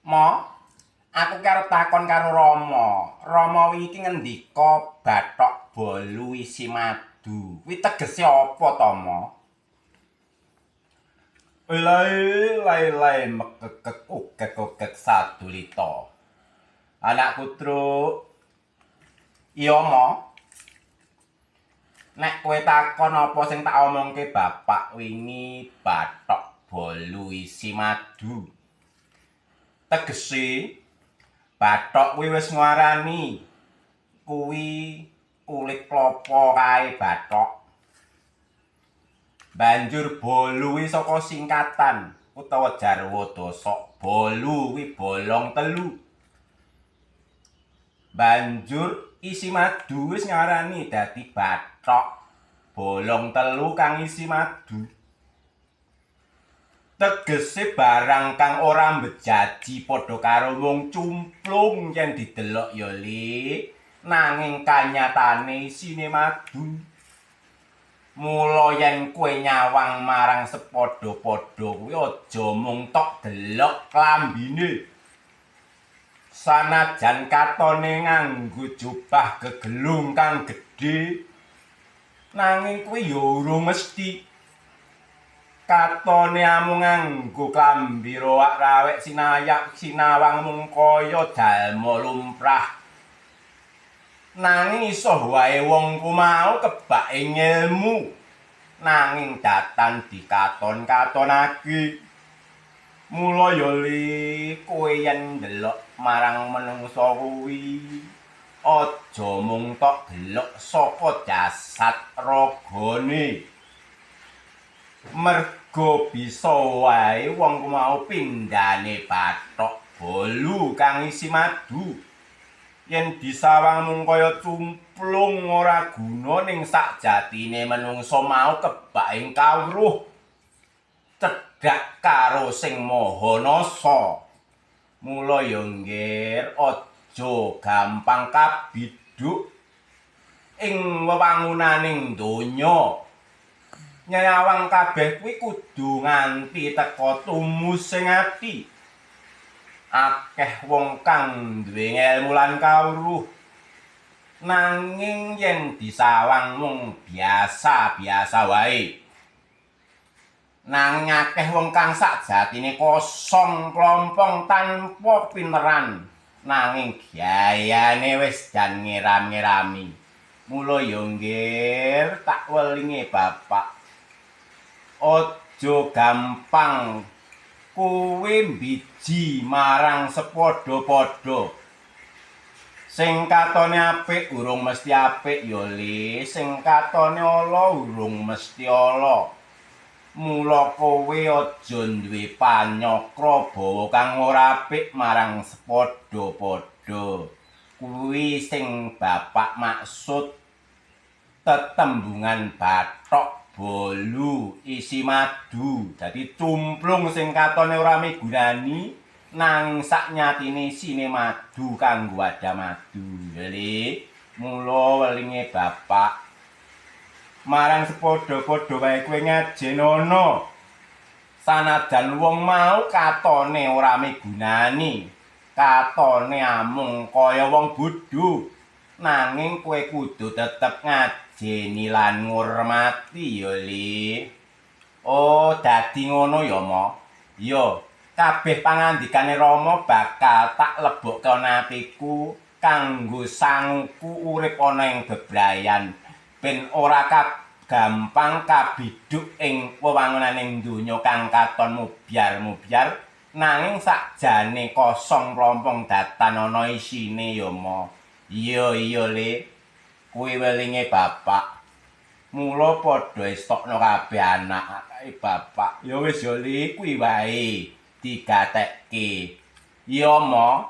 Mo, aku ki arep takon karo Rama. Rama wingi iki ngendika bathok bolu isi madu. Kuwi tegese apa to, Mo? Elai lai lai mekekek ukek ukek sadulita. Anakku Truk. Iya, Mo. Nek kowe takon apa sing tak omongke bapak wingi bathok bolu isi madu. Tegese bathok kuwi wis ngwarani kuwi kulit klopo kae bathok. Banjur bolu kuwi saka singkatan utawa jarwa dasok bolu kuwi bolong telu. Banjur isi madu wis ngarani dadi bathok bolong telu kang isi madu. Tegese barang kang ora mbejaji padha karo mung cumplung yen didelok ya, Li, nanging kanyatane isine madu. Mula yen kowe nyawang marang sepadha-padha kuwi aja mung tok delok klambine. Sanajan katone nganggo jubah gegelung kang gedhe, nanging kuwi ya urung mesti. Katone amung nganggo klambi rowak-rawek sinayak sinawang mung kaya jalma lumrah. Nanging iso wae wong ku mau kebak ing ilmu, nanging datan dikaton-katonake. Mula ya, Li, kowe yen ndelok marang menungsa kuwi aja mung tok delok saka jasad ragane. Merga bisa wae wong ku mau pindhane bathok bolu kang isi madu. Yen disawang mung kaya cumplung ora guna ning sakjatine menungsa mau kebak ing kawruh cedhak karo Sing Maha Nasa. Mula ya, Nggir, aja gampang kabiduk ing wewangunaning donya. Nyawang kabeh kuwi kudu nganti teka tumusing ati. Akeh wong kang duwe ngelmu lan kawruh, nanging yen disawang mung biasa-biasa wae. Nanging akeh wong kang sakjatine kosong klompong tanpa pinteran, nanging gayane wis jan ngeram-ngerami. Mula ya, Nggir, tak welinge bapak. Aja gampang kowe mbiji marang sepadha-padha. Sing katone apik urung mesti apik ya, Li, sing katone ala urung mesti ala. Mula kowe aja duwe panyakra bawa kang ora apik marang sepadha-padha. Kuwi sing bapak maksud tetembungan bathok bolu isi madu. Dadi cumplung sing katone ora migunani nang saknyatine isine madu kanggo wadah madu. Li, mula welinge bapak marang sepadha-padha wae kowe ngajenono. Sanajan wong mau katone ora migunani, katone amung kaya wong bodho, nanging kowe kudu tetep ngajeni lan ngurmati ya, Li. Oh, dadi ngono ya, Mo. Ya, kabeh pangandikane Rama bakal tak lebokke ana atiku kanggo sanguku urip ana ing bebrayan ben ora gampang kabiduk ing wewangunaning donya kang katon mubyar-mubyar nanging sakjane kosong rompong datan ana isine ya, Mo. Iya iya, Le. Kuwi welinge bapak. Mula padha estokno kabeh anak-anake bapak. Ya wis ya, Li, kuwi wae digatekke. Iya, Mo.